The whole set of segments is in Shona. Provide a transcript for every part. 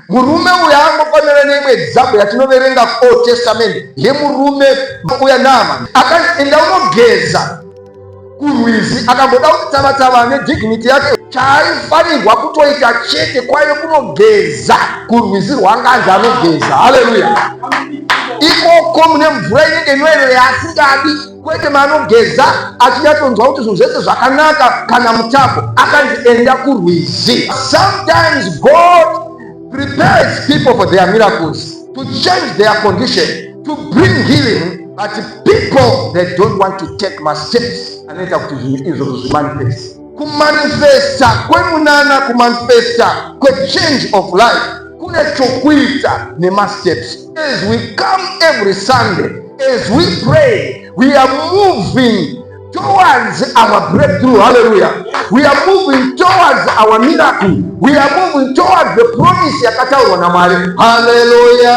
Murume uyu angofanana neimwe example yatinoverenga kuOld Testament yemurume uya Naaman akanzi enda unogeza kurwizi, akamboda kuti tavatava nedignity yake. Chaaifanirwa kutoita chete kwaive kunogeza kurwizi rwaanganzi anogeza. Haleluya! Ikoko mune mvura inenge inoerera yaasingadi, kwete maanogeza achinyatsonzwa kuti zvinhu zvese zvakanaka kana mutapo. Akanzi enda kurwizi. Sometimes God prepares people for their miracles, to change their condition, to bring healing, but people, they don't want to take masteps anoita kuti zvinhu izvozvo zvimanifest. Kumanifesta kwemunana, kumanifesta kwechange of life kune chokuita nemasteps. As we come every Sunday, as we pray, we are moving towards our breakthrough. Hallelujah! We are moving towards our miracle. We are moving towards the promise yakataurwa naMwari. Hallelujah!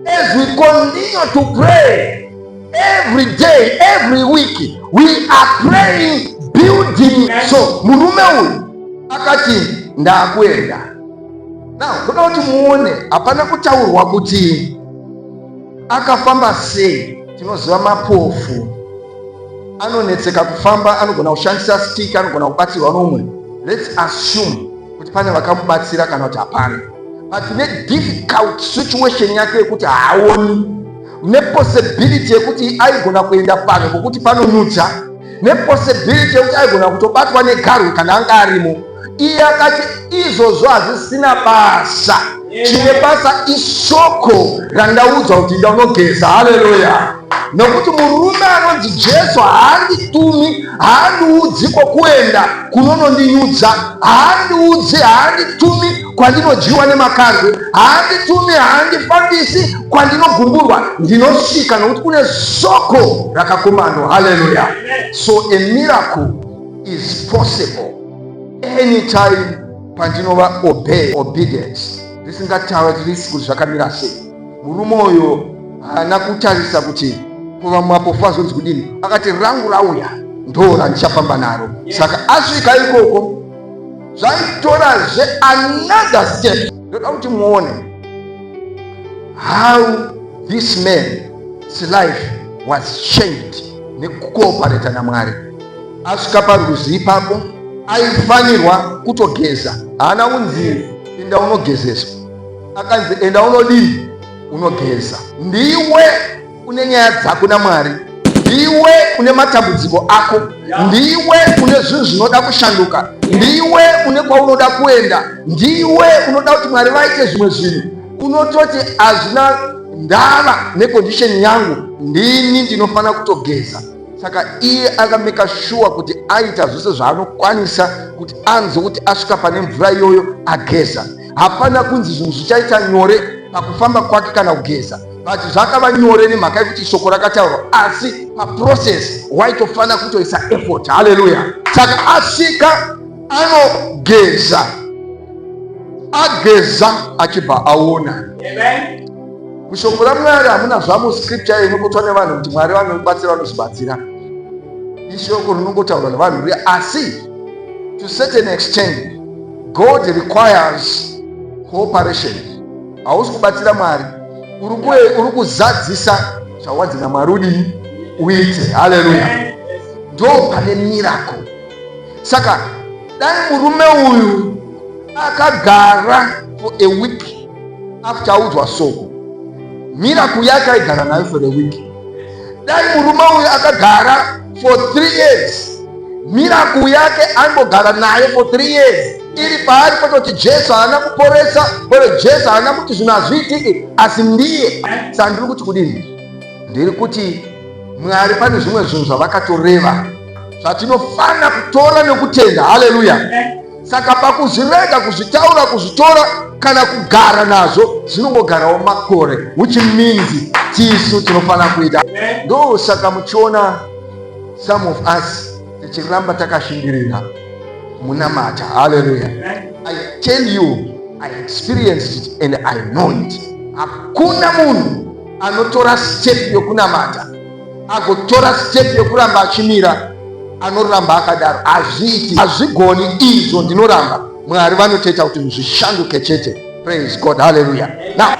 As we continue to pray every day, every week, we are praying, building. So murume uyu akati, "Ndakuenda now." Ndoda kuti muone, hapana kutaurwa kuti akafamba sei. Tinoziva mapofu anonetseka kufamba, anogona kushandisa stick, anogona kubatsirwa nomumwe. Let's assume kuti pane vakamubatsira kana kuti hapana, but nedifficult situation yake yekuti haaoni, nepossibility yekuti aigona kuenda pano pokuti panonyudza, nepossibility yekuti aigona kutobatwa negarwe kana anga arimo, iye akati izvozvo hazvisina basa, chine basa ishoko randaudzwa kuti ndaunogeza. Haleluya! Nokuti murume anonzi Jesu haanditumi, haandiudzi kwokuenda kunonondinyudza, haandiudzi, haanditumi kwandinodyiwa nemakarwe, haanditumi, haandifambisi kwandinogumburwa. Ndinosvika nokuti kune soko rakakomandwa. Haleluya! So a miracle is possible anytime pandinova obey, obedience, ndisingatarisi kuti zvakamira sei. Murume uyo haana kutarisa kuti kuva mapofu azonzi kudini. Akati, "Rangu rauya, ndo randichafamba naro." Saka asvika ikoko, zvaitorazve another step. Ndoda kuti muone how this man's life was changed nekucooperata naMwari. Asvika parwizi ipapo, aifanirwa kutogeza. Haana kunzi enda unogezeswa, akanzi enda unodii? Unogeza. Ndiwe une nyaya dzako naMwari, ndiwe une matambudziko ako, ndiwe une zvinhu zvinoda kushanduka, ndiwe une kwaunoda kuenda, ndiwe unoda kuti Mwari vaite zvimwe zvinhu. Unototi, "Hazvina ndava necondition yangu, ndini ndinofanira kutogeza." Saka iye akameka sure kuti aita zvose zvaanokwanisa kuti anzwe kuti asvika pane mvura iyoyo, ageza. Hapana kunzi zvinhu zvichaita nyore pakufamba kwake kana kugeza, but zvakava nyore nemhaka yekuti shoko rakataurwa, asi paprocess waitofanira kutoisa effort. Haleluya! Saka asvika, anogeza, ageza achibva aona. Mushoko raMwari hamuna zvamo scripture inokotwa nevanhu kuti Mwari vanobatsira, vanozvibatsira. Ishoko rinongotaurwa nevanhu riya, asi to certain extent God requires cooperation. Hausi kubatsira Mwari, uri kuzadzisa zvawanzi naMwari udii? Uite. Haleluya! Ndo pane miracle. Saka dai murume uyu akagara for a week after audzwa soko, miracle yake aigara nayo for a week. Dai murume uyu akagara for 3 years, miracle yake angogara nayo for 3 years iri paari, kwete kuti Jesu haana kuporesa, kwete Jesu haana kuti zvinhu hazviitiki, asi ndiye. Saka ndiri kuti kudini? Ndiri kuti Mwari pane zvimwe zvinhu zvavakatoreva zvatinofanira kutora nekutenda. Haleluya! Saka pakuzvirega kuzvitaura, kuzvitora kana kugara nazvo, zvinongogarawo makore, which means tisu tinofanira kuita. Ndo saka muchiona some of us tichiramba takashingirira munamata. Haleluya! I tell you, I experienced it and I know it. Hakuna munhu anotora step yokunamata, agotora step yokuramba achimira, anoramba akadaro. Hazviiti, hazvigoni izvo. Ndinoramba. Mwari vanotoita kuti zvishanduke chete. Praise God, hallelujah. Now